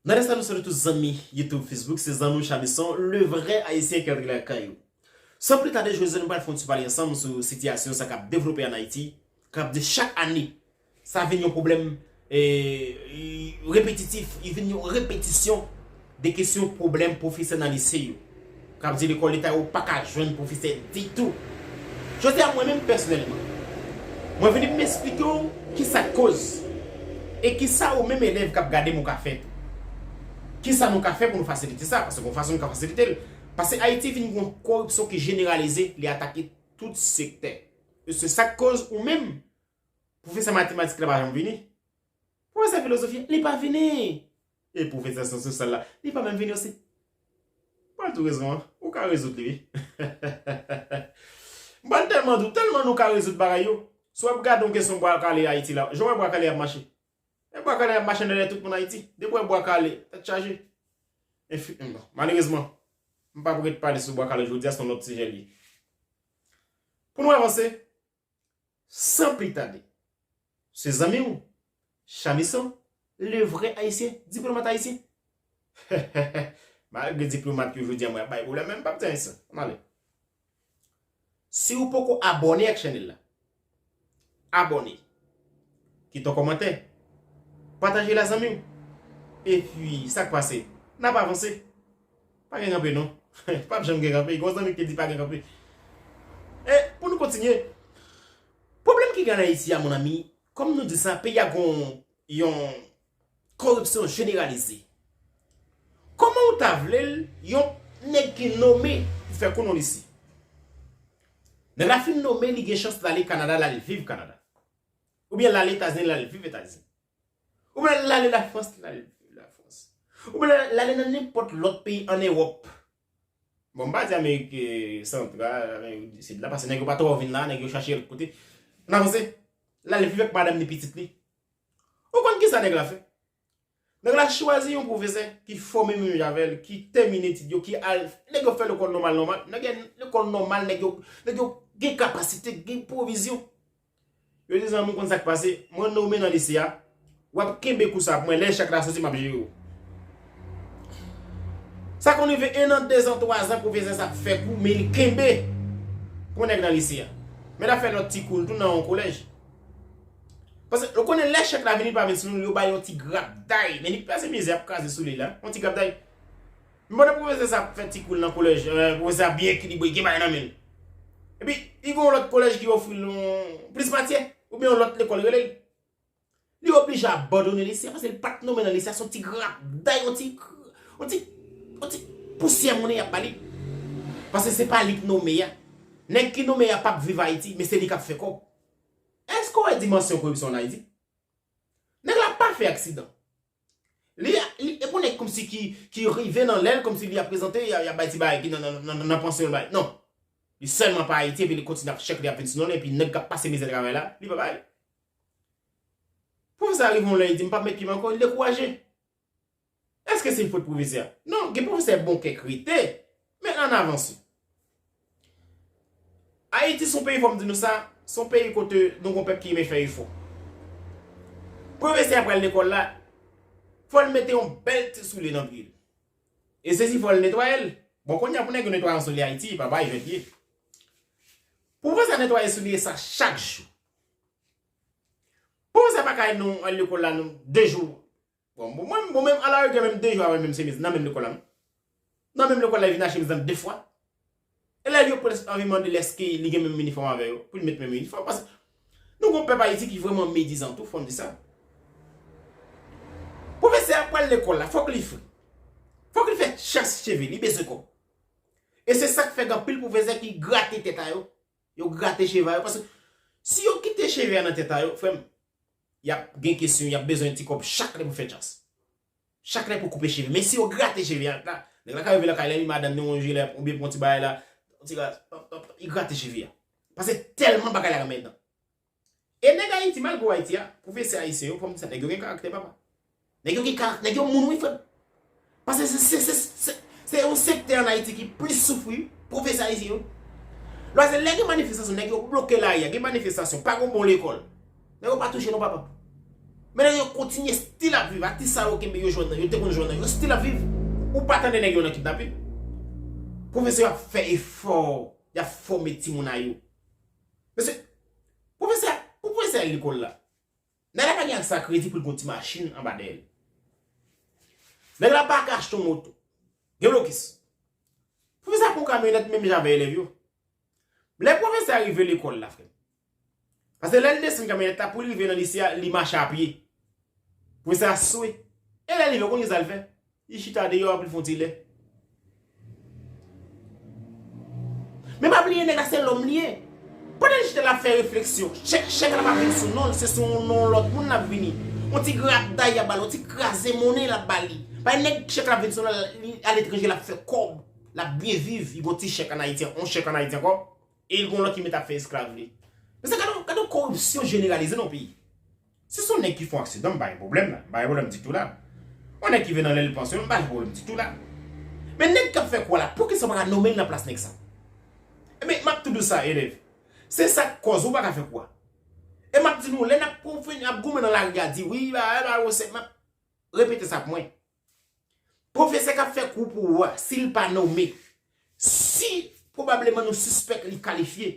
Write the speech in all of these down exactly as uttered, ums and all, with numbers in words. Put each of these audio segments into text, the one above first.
Nan lè sa nou salye tout zanmi YouTube, Facebook, se zanmi w Chamison, le vrè ayisyen ki antre lakay ou. San pli tade, jodi a nou pral fè yon ti pale ansanm sou sitiyasyon sa k ap devlope ann Ayiti, k ap di chak ane, sa vin yon pwoblèm, e, repetitif, li vin yon repetisyon de kesyon pwoblèm pwofesè nan lise yo. K ap di lekòl leta yo pa ka jwenn pwofesè ditou. Jodi a, mwen menm pèsonèlman, mwen vini pou m esplike w kisa k koz e kisa ou menm elèv k ap gade m ou ka fè tou. Kisa nou ka fè pou nou fasilite sa? Paske gon fason nou ka fasilite l. Paske Ayiti vin gon koripsyon ki jeneralize, li atake tout sektè. E se sa k koz ou menm, pwofesè matematik la pa janm vini. Pwofesè filozofi, li pa vini. E pwofesè syans sosyal la, li pa menm vini osi. Pral tou rezon an, ou ka rezoud li, wi. M pral tèlman di w, tèlman nou ka rezoud bagay yo. Si w ap gade yon kesyon bwa kale Ayiti la, jan w wè bwa kale ap mache. E bwa kale ap mache nan lè tout moun Ayiti. Depi w wè bwa kale, tèt chaje. Enfi-, bon, malerezman, m p ap ret pale sou bwa kale jodi a, se yon lòt sijè li ye. Pou nou avanse, san pli tade, se zanmi w, Chamison, le vrè ayisyen, diplomat ayisyen. Malgre diplomat yo jodi a mwen ap bay pwoblèm, men m p ap di anyen sa. Ann ale. Si w poko abòne ak chanèl la, abòne. Kite yon kòmantè. Pataje l a zanmi w. Epi, sa k pase? N ap avanse. Pa gen kanpe non. P ap janm gen kanpe. Gon zanmi ki te di pa gen kanpe. E, pou nou kontinye, pwoblèm ki gen ann Ayiti a, mon ami, kòm nou di sa, peyi a gon yon koripsyon jeneralize. Kòman w ta vle l, yon nèg ki nome pou fè kou nan lise? Nèg la fin nome, li gen chans l ale Kanada, l al viv Kanada. Oubyen l ale Etazini, l al viv Etazini. Oubyen l ale Lafrans, l al viv Lafrans. Oubyen l ale nan nenpòt lòt peyi ann Ewòp. Bon, m pa di Amerik, eh, Santral, Amerik di Sid la, paske nèg yo pa twò vin la, nèg yo chache lòt kote. N avanse, l al viv ak madanm ni pitit li. Ou konn kisa nèg la fè? Nèg la chwazi yon pwofesè ki fòme menm jan avè l, ki tèmine etid yo, ki al, nèg yo fè lekòl nòmal, nòmal, nèg yo lekòl nòmal, nèg yo, nèg yo gen kapasite, gen pwovizyon. Yo di zanmi w konn sa k pase, mwen nome nan lise a, w ap kenbe kou sa pou mwen, lè chèk la soti, m ap jere w. Sa konn rive en an, dezan, twazan, pwofesè sa ap fè kou, men li kenbe pou nèg nan lise a. Men l ap fè lòt ti kou l tou nan yon kolèj. Paske, ou konnen lè chèk la vini, li pa vin sou nou, yo ba l yon ti grapday. Men li pase mizè, ap kraze sou li la. Yon ti grapday. Men pandan pwofesè sa ap fè ti kou l nan kolèj, eh, pwofesè a byen ekilibre, gen bagay nan men l. Epi, li gen yon lòt kolèj ki ofri l yon plis matyè, oubyen yon lòt lekòl rele l. Li oblije abandone lise a, paske li pa t nome nan lise a, se yon ti grapday, yon ti, yon ti, yon ti pousyè monnen y ap ba li. Paske se pa li k nome a. Nèg ki nome a p ap viv Ayiti, men se li k ap fè kòb. Èske w wè dimansyon koripsyon ann Ayiti? Nèg la pa fè aksidan. Li, li, e pou nèg kòmsi ki, ki rive nan lè l, kòmsi li ap prezante, y a, y a bay ti bagay ki nan, nan, nan, nan, nan pansyon l bay. Non. Li sèlman pa Ayiti, epi li kontinye ap chèk li ap vin sou non l, epi nèg k ap pase mizè travay la, li pa bay. Pwofesè a rive yon lè, li di, "M p ap met pye m ankò," li dekouraje. Èske se fòt pwofesè a? Non, gen pwofesè bon kè k rete, men ann avanse. Ayiti se yon peyi, fò m di nou sa, se yon peyi kote nou gon pèp ki renmen fè efò. Pwofesè a pral lekòl la, fò l mete yon bèl ti soulye nan pye l. E sesi fò l netwaye l. Bon, kounye a pou nèg yo netwaye yon soulye Ayiti, papa, e jwèt li ye. Pwofesè a netwaye soulye sa chak jou. Pwofesè a pa ka non al lekòl la non de jou. Bon, bon, mwen, mwen menm, alarigè, menm de jou avè l menm chemiz, nan menm lekòl la, non. Nan menm lekòl la, li vin ak chemiz lan de fwa. Elèv yo prèske anvi mande l èske li gen menm inifòm avè yo, pou l met menm inifòm. Paske nou gon pèp Ayiti ki vrèman medizan tou, fò n di sa. Pwofesè a pral lekòl la, fòk li fre. Fòk li fè chas cheve, li bezwen kòb. E se sa k fè gen anpil pwofesè ki grate tèt a yo, yo grate cheve a yo. Paske si yo kite cheve a nan tèt a yo, frè m, y ap gen kesyon, y ap bezwen ti kòb chak lè pou fè chas. Chak lè pou koupe cheve. Men si yo grate cheve a, la, nèg la ka rive lakay li, madanm li, yon jilè, oubyen pran ti bagay la, yon ti gras, pap, pap, pap, li grate cheve a. Paske tèlman bagay la renmen dan. E nèg Ayiti, malgre w Ayiti a, pwofesè ayisyen yo, fò m di sa, nèg yo gen karaktè, papa. Nèg yo gen karaktè, nèg yo moun, wi, frè m. Paske se, se, se, se, se yon sektè ann Ayiti ki plis soufri, pwofesè ayisyen yo. Lè se lè gen manifestasyon, nèg yo bloke lari a, gen manifestasyon, pa gen bon lekòl. Nèg yo pa touche non, papa. Men nèg yo kontinye still ap viv. Atis sa yo kenbe yo jwenn nan, yo te konn jwenn nan, yo still ap viv. Ou pa tande nèg yo nan kidnape. Pwofesè yo ap fè efò, y ap fòme timoun a yo. Mesye, pwofesè, pou pwofesè al lekòl la, nèg la pa gen aksè a kredi pou l gen yon ti machin anba dèyè l. Nèg la pa ka achte yon moto. Gen blokis. Pwofesè a pran kamyonèt menm jan avèk elèv yo. Lè pwofesè a rive lekòl la, frè m. Paske lè l desann kamyonèt la, pou l rive nan lise a, li mache a pye. Pwofesè a swe. E lè l rive, ou konn ki sa l fè? Li chita deyò, epi l fè yon ti lè. Men pa bliye, nèg la se lòm li ye. Pandan l chita, l ap fè refleksyon. Chèk, chèk la p ap vin sou non l, se sou non lòt moun l ap vini. Yon ti grabday y ap ba l, yon ti kraze monnen l ap ba li. Pa nèg chèk la vin sou non l, li aletranje, l ap fè kòb, l ap byen viv, li gon ti chèk ann Ayiti, yon chèk ann Ayiti ankò. E li gon lòt ki mete ap fè esklav li. Men sa, gade, gade yon koripsyon jeneralize nan yon peyi. Si se yon nèg ki fè yon aksidan, m pa gen pwoblèm la. M pa gen pwoblèm ditou la. Yon nèg ki vin anlè l panse, m pa gen pwoblèm ditou la. Men nèg k ap fè kou a la, poukisa w pa ka nonmen l nan plas nèg sa? Ebyen, m ap tou di w sa, elèv. Se sa k kòz ou pa ka fè kou a. E m ap di nou, lè n ap konfini, ap goumen nan lari a, di, wi, ba, ba, ba, se, m ap repete sa pou mwen. Pwofesè k ap fè kou pou ou a, si l pa nonmen, si pwobableman nou sispèk li kalifye,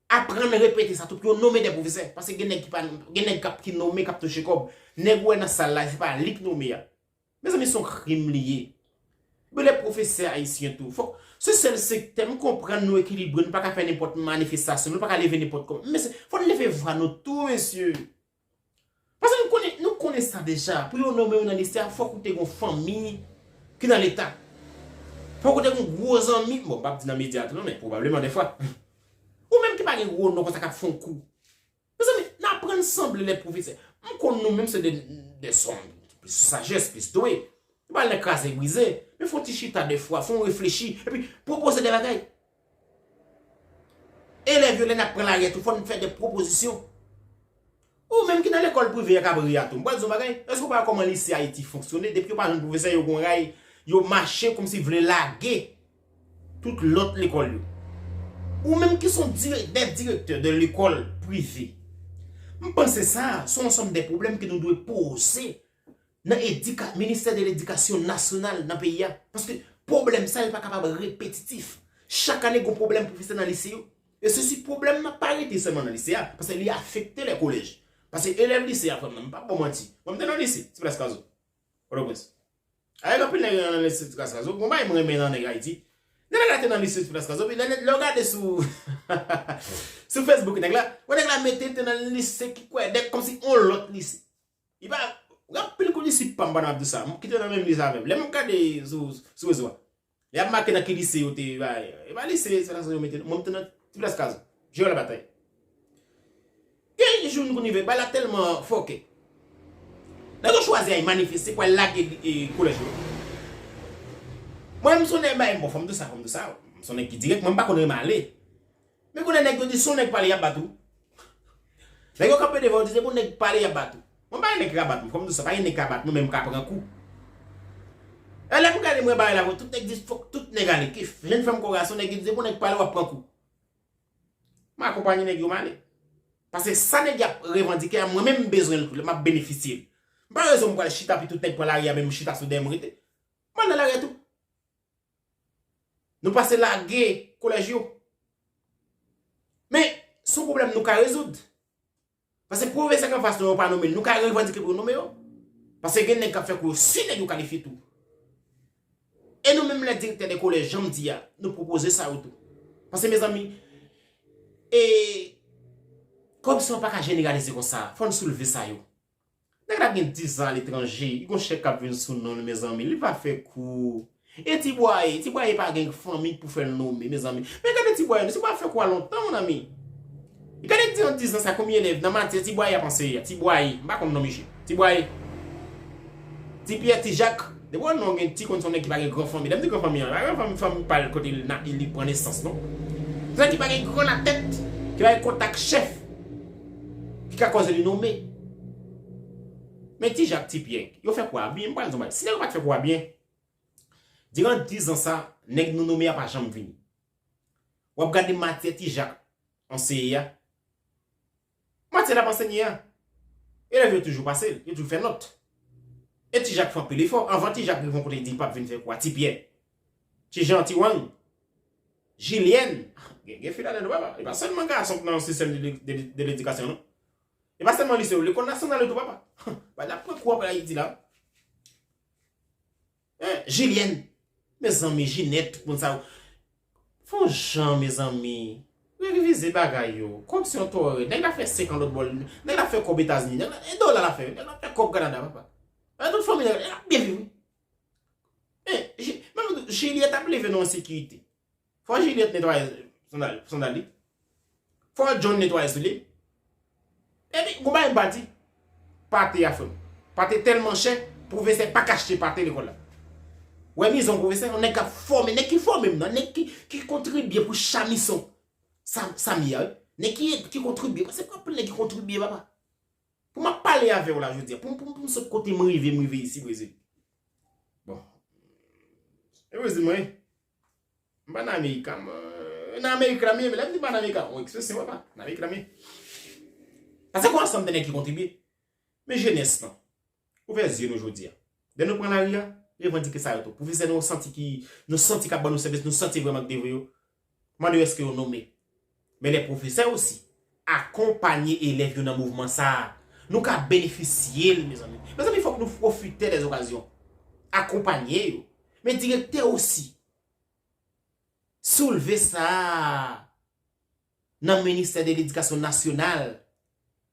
aprann repete sa tou pou yo nonmen de pwofesè. Paske gen nèg ki pa, gen nèg k ap ki nonmen, k ap touche kòb. Nèg ou wè nan sal la, se pa li k nonmen a. Mezanmi, se yon krim li ye. Ebyen, lè pwofesè ayisyen tou. Fòk, se sèl sektè, m konprann nou ekilibre, nou pa ka fè nenpòt manifestasyon, nou pa ka leve nenpòt kòm. Men se, fò n leve vwa nou tou, mesye. Paske nou konnen, nou konnen sa deja. Pou yo nonmen w nan lise a, fòk ou te gon fanmi ki nan leta. Fòk ou te gon gwo zanmi. Bon, m p ap di nan medya tou non, men pwobableman defwa. Ou menm ki pa gen gwo non konsa k ap fè w kou. Mezanmi, n aprann sanble lè pwofesè. M konn nou menm se de, de zòm plis sajès, plis dwe. Nou pa al nan kraze brize. Men fè yon ti chita defwa, fè yon reflechi. Epi pwopoze de bagay. Elèv yo, lè n ap pran lari a tou, fò n fè de pwopozisyon. Ou menm ki nan lekòl prive a k ap ri a tou, m pral di w yon bagay. Èske w pa wè kòman lise Ayiti fonksyone? Depi yo pa jwenn pwofesè, yo gon ray, yo mache kòmsi vle lage tout lòt lekòl yo. Ou menm ki se yon dirè-, de direktè de lekòl prive, m panse sa, se yon ansanm de pwoblèm ke nou dwe poze nan edika-, Ministè de Ledikasyon Nasyonal nan peyi a. Paske pwoblèm sa yo pa kapab repetitif. Chak ane, gon pwoblèm pwofesè nan lise yo. E sesi pwoblèm nan pa rete sèlman nan lise a, paske li afekte lè kolèj. Paske elèv lise a, frè m nan, m p ap ba w manti. Mwen, m te nan lise, Ti Plas Kazo, Pòtoprens. Avèk anpil nèg nan lise Ti Plas Kazo, gon bagay mwen renmen nan nèg Ayiti. Nèg la te nan lise Ti Plas Kazo, pi lè, lè w gade sou, sou Facebook nèg la, wè nèg la mete te nan lise ki kwè, nèg kòmsi on lòt lise. Li pa, gen anpil kondisip pa m pandan m ap di sa. M kite nan menm lise avè m. Lè m ap gade sou, sou rezo a. Lè y ap make nan ki lise yo te bay. E pa lise, se la yo mete. Mwen, m te nan Ti Plas Kazo. Jewèl Batay. Gen jou nou konn rive, bagay la tèlman fòkè. Nèg yo chwazi al manifeste pou al lage, e, kolèj yo. Mwen, m se yon nèg, bon, fò m di sa, fò m di sa. M se yon nèg ki dirèk, mwen, m pa konn renmen ale. Men kounye a nèg yo di, si yon nèg pale, y ap bat ou. Nèg yo kanpe devan, yo di, se pou nèg pale, y ap bat ou. Mwen pa gen nèg ki ka bat mwen, fò m di sa, pa gen nèg ki ka bat mwen, men m ka pran kou. E lè m gade mwen bagay la, tout nèg di, fòk tout nèg ale, kif. Jèn fanm kou gason, nèg yo di, se pou nèg pale, w ap pran kou. M akonpanye nèg yo, m ale. Paske sa nèg y ap revandike a, mwen menm m bezwen l tou, m ap benefisye l. M pa rezon m pral chita, pi tout nèg pran lari a, men m chita sou dèyè m rete. M al nan lari a tou. Nou pase lage kolèj yo. Men, se yon pwoblèm nou ka rezoud. Paske pwofesè k anfas nou, yo pa nonmen l, nou ka revandike pou yo nonmen yo. Paske gen nèg k ap fè kou yo, si nèg yo kalifye tou. E nou menm, lè direktè de kolèj, jan m di a, nou pwopoze sa yo tou. Paske, mezanmi, e, koripsyon an pa ka jeneralize konsa. Fò n soulve sa yo. Nèg la gen diz an aletranje, li gon chèk k ap vin sou non l, mezanmi. Li pa fè kou. E Ti Bwaye, Ti Bwaye pa gen fanmi pou fè l nonmen, mezanmi. Men gade Ti Bwaye, Ti Bwaye fè kou a lontan, mon ami. Gade di an diz an sa, konbyen elèv nan matyè Ti Bwaye ap anseye a? Ti Bwaye, m pa konn non misye. Ti Bwaye. Ti Pyè, Ti Jak. Depi w wè non gen Ti, konn se yon nèg ki pa gen gran fanmi. Lè m di gran fanmi an, pa gran fanmi, fanmi pa l kote l na-, li pran nesans, non. Se nèg ki pa gen gran latèt, ki pa gen kontak chèf, ki ka koze li nonmen. Men Ti Jak, Ti Pyè, yo fè kou a byen, m pral di w bagay. Si nèg yo pa t fè kou a byen, diran diz an sa, nèg nou nonmen an pa janm vini. W ap gade matyè Ti Jak anseye a. Matyè l ap ansenye a. Elèv yo toujou pase l, yo toujou fè nòt. E Ti Jak fè anpil efò. Anvan Ti Jak rive yon kote, li di l p ap vin fè kou a. Ti Pyè, Ti Jan, Ti Wang, Jilyèn. Gen, gen fi ladan yo, papa. E pa sèlman gason k nan sistèm de, de, de ledikasyon, non. E pa sèlman lise yo, lekòl nasyonal yo tou, papa. Bagay la pran kou anpil Ayiti la. Hein, Jilyèn. Mezanmi, Jinèt, tout moun sa yo. Fè yon jan, mezanmi. Revize bagay yo. Kòb se yon tòrè. Nèg la fè senk an lòt bò. Nèg la fè kòb Etazini. Nèg la, e dola la fè. Nèg la fè kòb Kanada, papa. E tout fanmi nèg la, nèg la byen viv, wi. E, Ji-, menm Jilyèt ap leve nan ensekirite. Fò Jilyèt netwaye sandal, sandal li. Fò John netwaye soulye. Epi, gon bagay m pa di. Pate a, frè m. Pate tèlman chè, pwofesè pa ka achte pate lekòl la. Wè mizon pwofesè, yon nèg k ap fòme, nèg ki fòme m nan, nèg ki, ki kontribye pou cha mizon. Sa, sa m ye a, wi. Nèg ki, ki kontribye, paske gen anpil nèg ki kontribye, papa. Pou m ap pale avè w la jodi a, pou m, pou m, pou m sot kote m rive, m rive isi, Brezil. Bon. E Brezil mwen ye. M pa nan Amerik, m, nan Amerik la m ye, men lè m di m pa nan Amerik la, yon ekspresyon, papa, nan Amerik la m ye. Paske gon ansanm de nèg ki kontribye. Men jenès lan, ouvè zye nou jodi a. Lè nou pran lari a, revandike sa yo tou. Pwofesè nou santi ki, nou santi k ap ban nou sèvis, nou santi vrèman k devwe yo. Mande yo èske yo nonmen. Men lè pwofesè osi akonpanye elèv yo nan mouvman sa a. Nou ka benefisye l, mezanmi. Mezanmi, fòk nou pwofite dèzokazyon. Akonpanye yo. Men direktè osi. Soulve sa a nan ministè de ledikasyon nasyonal.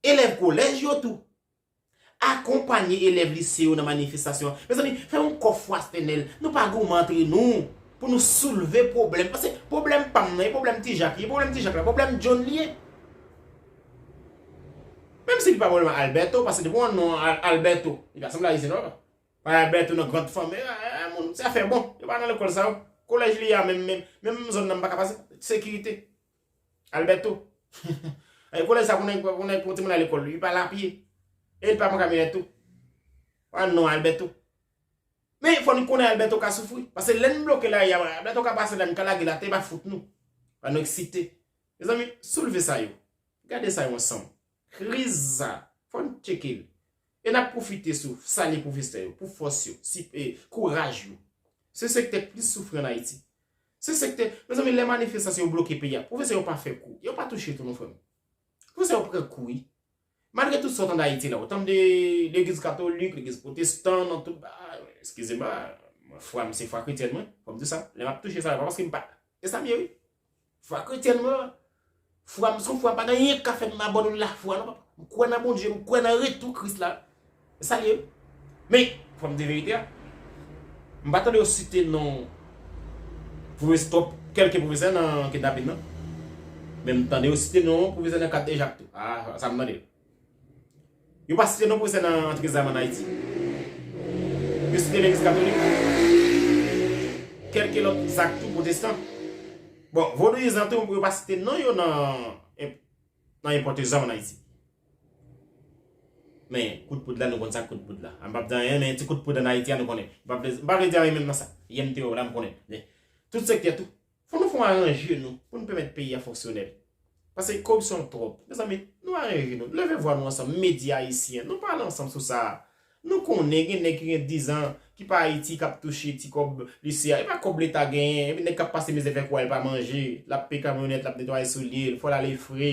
Elèv kolèj yo tou. Akonpanye elèv lise yo nan manifestasyon an. Mezanmi, fè yon kò fwa Stènèl. Nou pa goumen antre nou pou nou soulve pwoblèm. Paske pwoblèm pa m nan, e pwoblèm Ti Jak li ye, pwoblèm Ti Jak la, pwoblèm John li ye. Menm si li pa pwoblèm Alberto, paske depi w wè non Al-, Alberto, li pa sanble ayisyen non, papa. Pa Alberto nan grand fanmi, e, e, moun, se afè bon. Yo pa nan lekòl sa yo. Kolèj li a menm, menm, menm zòn nan m pa ka pase. Sekirite. Alberto. E kolèj sa pou nèg, pou nèg, pou timoun al lekòl, li pa lapye. E li pa pran kamyonèt tou. Ah non, Alberto. Men fò nou konnen Alberto ka soufri. Paske lè n bloke lari a, Alberto ka pase la, n ka lage l atè, pa fout nou. Pa nou eksite. Mezanmi, soulve sa yo. Gade sa yo ansanm. Kriz sa, fò n tcheke l. E n ap pwofite sou salye pwofesè yo pou fòs yo, si, e, kouraj yo. Se sektè k plis soufri ann Ayiti. Se sektè, mezanmi, lè manifestasyon yo bloke peyi a, pwofesè yo pa fè kou, yo pa touche tou non, frè m. Pwofesè yo pran kou, wi. Malgre tout sa w tande Ayiti la, w tande legliz katolik, legliz pwotestan, nan tout, ah, eskize m, ah, fwa m se fwa kretyèn mwen, fò m di sa, lè m ap touche sa, pa paske m pa, e sa m ye, wi. Fwa kretyèn mwen, fwa m se yon fwa, pa gen anyen k ka fè m abandone lafwa non, papa. M kwè nan Bondye, m kwè nan retou Kris la. E sa l ye. Men, fò m di verite a. M pa tande yo site non pwofesè, twòp, kèlke pwofesè nan kidnapin nan. Men m tande yo site non pwofesè nan kat de Jak tou. Ah, sa m tande. Yo pa site non pwofesè nan antre zam ann Ayiti. Yo site legliz katolik. Kèlke lòt zak tou pwotestan. Bon, vodouyizan tou, yo pa site non yo nan, nan enpòte zam ann Ayiti. Men, kout poud la, nou konn sa k kout poud la. M p ap di anyen, men ti kout poud ann Ayiti a, nou konnen. M pa vle, m pa vle di anyen menm nan sa. Y M T O la, m konnen. Men, tout sektè tou. Fò nou fè yon aranje nou pou n pèmèt peyi a fonksyonèl. Paske koripsyon twòp. Mezanmi, nou aranje nou. Leve vwa nou ansanm, medya ayisyen. Nou pale ansanm sou sa. Nou konnen gen nèg ki gen dizan, ki pa Ayiti, k ap touche ti kòb lise a. E pa kòb leta genyen. Epi nèg k ap pase mizè fè kou a, l pa manje. L ap peye kamyonèt, l ap netwaye soulye l, fò l ale fre.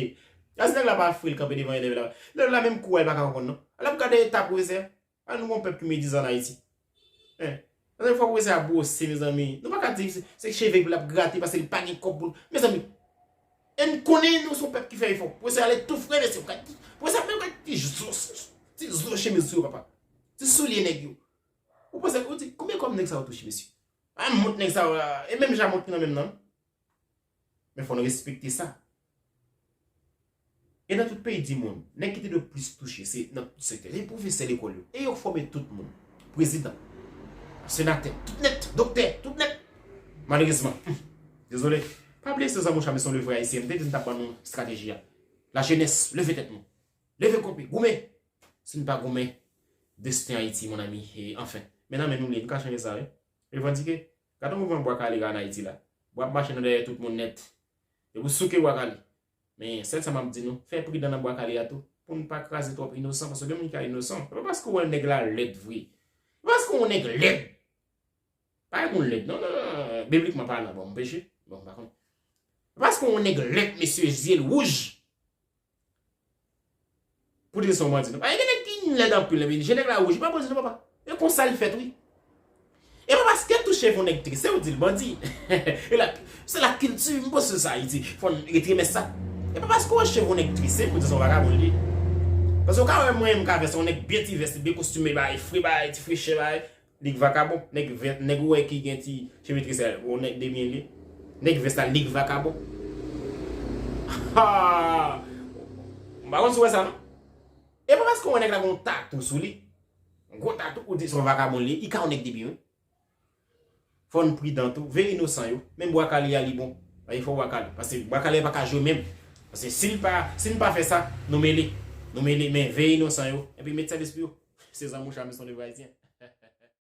Yas nèg la pa fre, l kanpe devan elèv la. Elèv la menm kou a, li pa ka konprann non. Al ap gade eta pwofesè. A nou gon pèp ki medizan ann Ayiti. Hein. Ann fò pwofesè a bwose, mezanmi. Nou pa ka di se, se cheve pou l ap grate paske li pa gen kòb pou l. Mezanmi, e n konnen nou se yon pèp ki fè efò. Pwofesè ale tou fre, mesye. Pwofesè ap menm gade ti zo, ti zo chemiz sou yo, papa. Ti soulye nèg yo. Ou panse, ou di, konbyen kòb nèg sa yo touche, mesye? A mont nèg sa yo la, e menm jan mont ki nan men m nan. Men fò n respekte sa. E nan tout peyi di mond, nèg ki te dwe plis touche, se nan tout sektè. E pwofesè lekòl yo. E yo fòme tout moun. Prezidan, senatè, tout nèt, doktè, tout nèt. Malerezman, hmm, dezole. Pa bliye se Jean Mouchard, men se yon levre ayisyen. M te di n t ap ban nou estrateji a. Lajenès, leve tèt nou. Leve kanpe, goumen. Si n pa goumen, desten Ayiti, mon ami, e anfen. Men nan men nou li ye, nou ka chanje sa, wi. Revandike. Gade yon mouvman Bwa Kale ann Ayiti la. Bwa ap mache nan dèyè tout moun nèt. Yo pou souke Bwa Kale. Men, sèl sa m ap di nou, fè pridan nan Bwa Kale a tou. pou n pa kraze twòp inosan, paske gen moun ki ka inosan. Se pa paske w wè nèg la lèd vre. Se pa paske w wè nèg lèd. Pa yon moun lèd, non, non, non, non. Biblikman palan, bon, m peche. Bon, m pa konn. Se pa paske w wè nèg lèd, mesye, zye l wouj. Pou di se yon bandi, non. Pa gen nèg ki lèd anpil, men je nèg la wouj, li pa bandi, non, papa. E konsa l fèt, wi. E pa paske touche yon nèg trese, ou di l bandi. E la, se la kilti, m panse sa, Ayiti. Fò n rete men sa. E pa paske w cheve yon nèg trese, pou di se yon vakabon li ye. Paske w ka wè mwen, m ka vès, yon nèg byen ti vès, byen kostime, bay fre, bay ti frechè, bay. Li vakabon. Nèg vès, nèg ou wè ki gen ti cheve trese, yon nèg debyen li. Nèg vès la, li vakabon. Ha! M pa konn si w wè sa, non? E pa paske w wè nèg la gen yon tatou sou li. Gwo tatou, ou di se yon vakabon li ye, li ka yon nèg debyen, wi. Fò n pridan tou. Veye inosan yo. Menm bwa kale a, li bon. Fò bwa kale. Paske bwa kale a pa ka jwe menm. Paske si l pa, si n pa fè sa, nou mele. Nou mele, men veye inosan yo. Epi met sèvis pou yo. Se zanmi w, Chamis, yon Ayisyen.